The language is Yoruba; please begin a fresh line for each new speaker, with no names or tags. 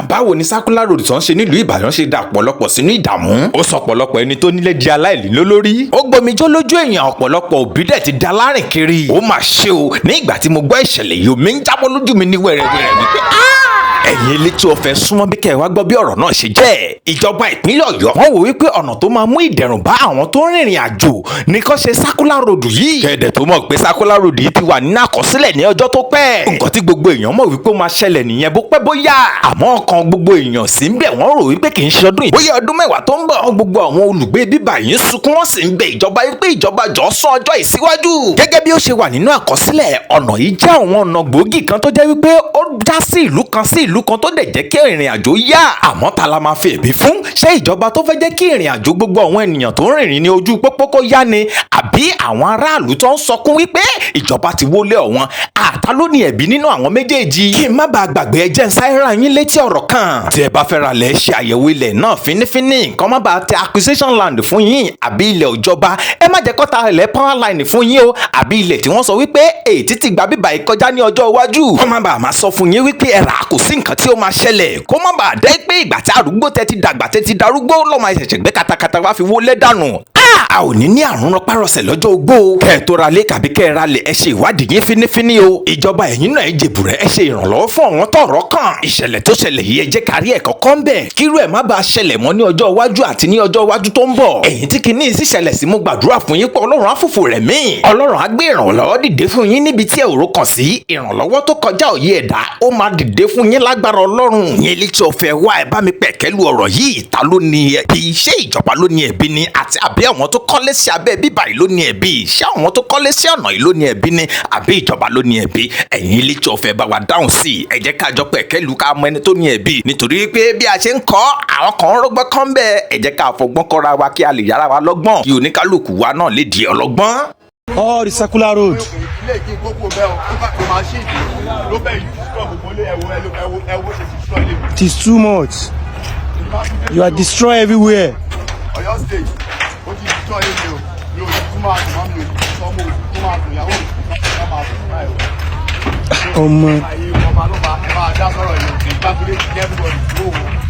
Báwo ni circular road tó ń ṣe nílùú Ìbàdàn ṣe dà ọ̀pọ̀lọpọ̀ sínú ìdààmú? Ó sọ ọ̀pọ̀lọpọ̀ ẹni tó nílé di aláìní lólórí. Ó gbomijó lójú èèyàn, ọ̀pọ̀lọpọ̀ òbí dẹ̀ ti da lárìn kiri. Ó mà ṣe o. Ní ìgbà tí mo gbọ́ ìṣẹ̀lẹ̀ yìí, omi ń jábọ́ lójú mi ní wẹ̀rẹ̀wẹ̀rẹ̀ wípé ẹ̀yin elétí ọ̀fẹ́, súnmọ́ bí kẹ́ ẹ wá gbọ́ bí ọ̀rọ̀ náà ṣe jẹ́. Ìjọba ìpínlẹ̀ Ọ̀yọ́, wọ́n wò wípé ọ̀nà tó máa mú ìdẹ̀rùn bá àwọn tó ń rìnrìn àjò ní kó ṣe circular road yìí. Kẹ̀dẹ̀ tó mọ̀ pé circular road yìí ti wà nínú àkọsílẹ̀ ní ọjọ́ tó pẹ́. Nǹkan tí gbogbo èèyàn mọ̀ wípé ó máa ṣẹlẹ̀ nìyẹn bó pẹ́ bóyá. Àmọ́ ọkàn gbogbo èèyàn sì ń bẹ̀, wọ́n rò wípé kì í ṣe ọdún yìí, bóyá ọdún 10 tó ń bọ̀. Gbogbo àwọn olùgbé bíbà yìí ń sunkún, wọ́n sì ń bẹ ìjọba wípé ìjọba jọ sún ọjọ́ ìsíwájú. Gẹ́gẹ́ bí ó ṣe wà nínú àkọsílẹ̀, ọ̀nà yìí jẹ́ àwọn ọ̀nà gbòógì kan tó jẹ́ wípé ó já sí ìlú kan sí ìlú kan, tó dẹ̀ jẹ́ kí ìrìn àjò yá. Àmọ́ ta la máa fi ẹ̀bi fún? Ṣé ìjọba tó fẹ́ jẹ́ kí ìrìn àjò gbogbo àwọn ènìyàn tó ń rìnrìn ní ojú pópó kó yá ni, àbí àwọn aráàlú tó ń sọkún wípé ìjọba ti wọlé ọ̀wọ́n? Àtà ló ní ẹ̀bí nínú àwọn méjèèjì? Kí n má bàa gbàgbé, ẹ jẹ́ n sáré rán yín létí ọ̀rọ̀ kan. Tí ẹ bá fẹ́ ra lẹ̀, ṣe àyẹ̀wò ilẹ̀ náà fínífíní, nǹkan má bàa tẹ acquisition land fún yín àbí ilẹ̀ ìjọba. Ẹ má jẹ́ kó ta ilẹ̀ power line fún yín o, àbí ilẹ̀ tí wọ́n sọ wípé èyí títí gba bíbà yìí kọjá ní ọjọ́ iwájú. Kó má bàa máa sọ fún yín wípé ẹ rà, kò sí nǹkan tí ó máa ṣẹlẹ̀. Kó má bàa dẹ́ pé ìgbà tí arúgbó tẹ ti dàgbà, tẹ ti darúgbó lọ́mọ, ẹ̀ṣẹ̀ṣẹ̀ gbé katakata wá fi wọlé dànù. A ò ní ní àrùn rọpárọsẹ̀ lọ́jọ́ ogbó. Kẹ́ ẹ tó ra lé kàbí kẹ́ ẹ ra lẹ̀, ẹ ṣe ìwádìí yín fínífíní o. Ìjọba, ẹ̀yin náà, ẹ jèbùrẹ́, ẹ ṣe ìrànlọ́wọ́ fún àwọn tọ́rọ̀ kàn. Ìṣẹ̀lẹ̀ tó ṣẹlẹ̀ yìí, ẹ jẹ́ kárí ẹ̀kọ́ kọ́ ń bẹ̀, kírú ẹ̀ má bàa ṣẹlẹ̀ mọ́ ní ọjọ́ iwájú àti ní ọjọ́ iwájú tó ń bọ̀. Ẹ̀yin tí kìíní sì ṣẹlẹ̀ sí, mo gbàdúrà fún yín pé Ọlọ́run á fòfò rẹ̀ mí. Ọlọ́run á gbé ìrànlọ́wọ́ dìde fún yín níbi tí ẹ ò rò kàn sí. Ìrànlọ́wọ́ tó kọjá òye ẹ̀dá, ó máa dìde fún yín lágbára Ọlọ́run. Yín létí ọ̀fẹ́ wá, ẹ bá mi pẹ̀kẹ́lu ọ̀rọ̀ yìí. Ta ló ní ẹ̀bi? Ṣé ìjọba ló ní ẹ̀bi ni, àti àbí àwọn tó kọ́lé sí abẹ́ bíbà yìí ló ní ẹ̀bi? Ṣé àwọn tó kọ́lé sí ọ̀nà yìí ló ní ẹ̀bi ni, àbí ìjọba ló ní ẹ̀bi? Ẹ̀yin létí ọ̀fẹ́, bá wa dáhùn sí i. Ẹ jẹ́ ká jọ pẹ̀kẹ́lu, ká mọ ẹni tó ní ẹ̀bi, nítorí pé bí a ṣe ń kọ́, àwọn kan ń rọ́gbọ́n kọ́ ń bẹ́ẹ̀. Ẹ jẹ́ ká fọgbọ́n kọ́ra wa, kí a lè yára wa lọ́gbọ́n, kí oníkálukú wa náà lè di ọlọ́gbọ́n.
All the circular road.
Ilé ìkí gbogbo bẹ́ẹ̀ o, ó bá tó machine ló bẹ́ẹ̀ yìí destroy gbogbo ilé. Ẹ̀wọ̀ ẹ̀wọ̀ ẹ̀wọ̀ ṣe destroy ilé.
It is too much. You are destroy everywhere.
Ọ̀yọ́ State, ó ti destroy ilé mi o. Mi ò ní tún máa dùn mọ́, mi ò ní sọ, mo ò tún máa dùn, ìyàwó mi ò tún máa dùn báyìí o.
Ọmọ.
Ayé ọba ló máa ẹ máa dá sọ̀rọ̀ yìí o. Ìgbàgbé ti jẹ́ everybody tó o.